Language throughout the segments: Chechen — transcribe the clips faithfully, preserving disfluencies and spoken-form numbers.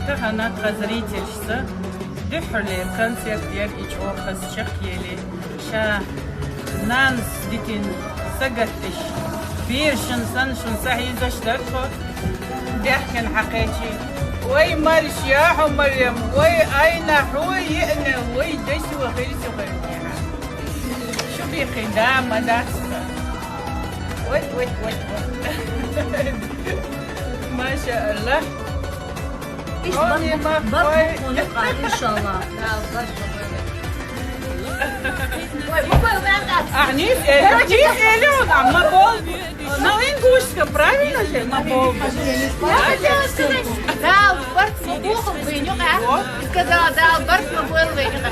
Тахана тха зрительшца дуьххьарлера концерт яр и чӀогӀа хаза чакхъели. Ша нанас дитина сагатдеш, берашна санна шуна сахьийзаш дара тхо, даьхкина хьакхечи. Вай марша я хьо, Марем, вай айна хьо йиъна, вай дешо хир со хир. Шу бийхин да ма дац. Вай, вай, вай, вай. Маша Аллах. Иш Ой, барт, ма барт кой. Букъону къа, иншалла. Ой, букъону къа. А, нис, э, нис, э, Леон, а, ма бол. На лингвистика, правильно же? Ма бол. Я хотела сказать, Дала барт ма бохал вайна юкъа. Вот. Сказала, Дала барт ма бохал вайна юкъа.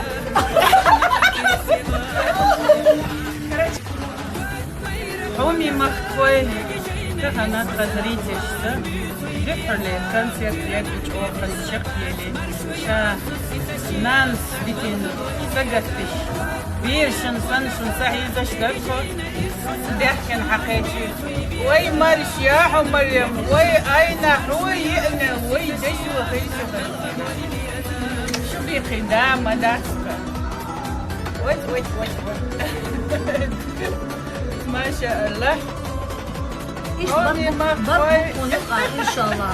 Хьоме махкой, тахана тха зрительшца дуьххьарлера концерт яр и чӀогӀа хаза чакхъели. Ша нанас дитина сагатдеш, берашна санна шуна сахьийзаш дара тхо, даьхкина хьакхечи. Вай марша я хьо, Марем, вай айна хьо йиъна, вай дешо хир со хир. Шу бийхин да ма дац. Вай, вай, вай, вай. Маша Аллах. Иш Ой, барт, ма барт кой. Букъону къа, иншалла.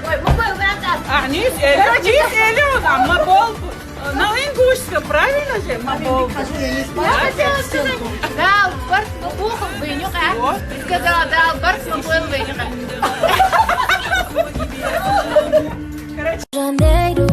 Ой, букъону къа. А, нис, э, нис, э, Леон, а, ма бол. На лингвистика, правильно же? Ма бол. Я хотела сказать, Дала барт ма бохал вайна юкъа. Вот. Сказала, Дала барт ма бохал вайна юкъа. Janeiro,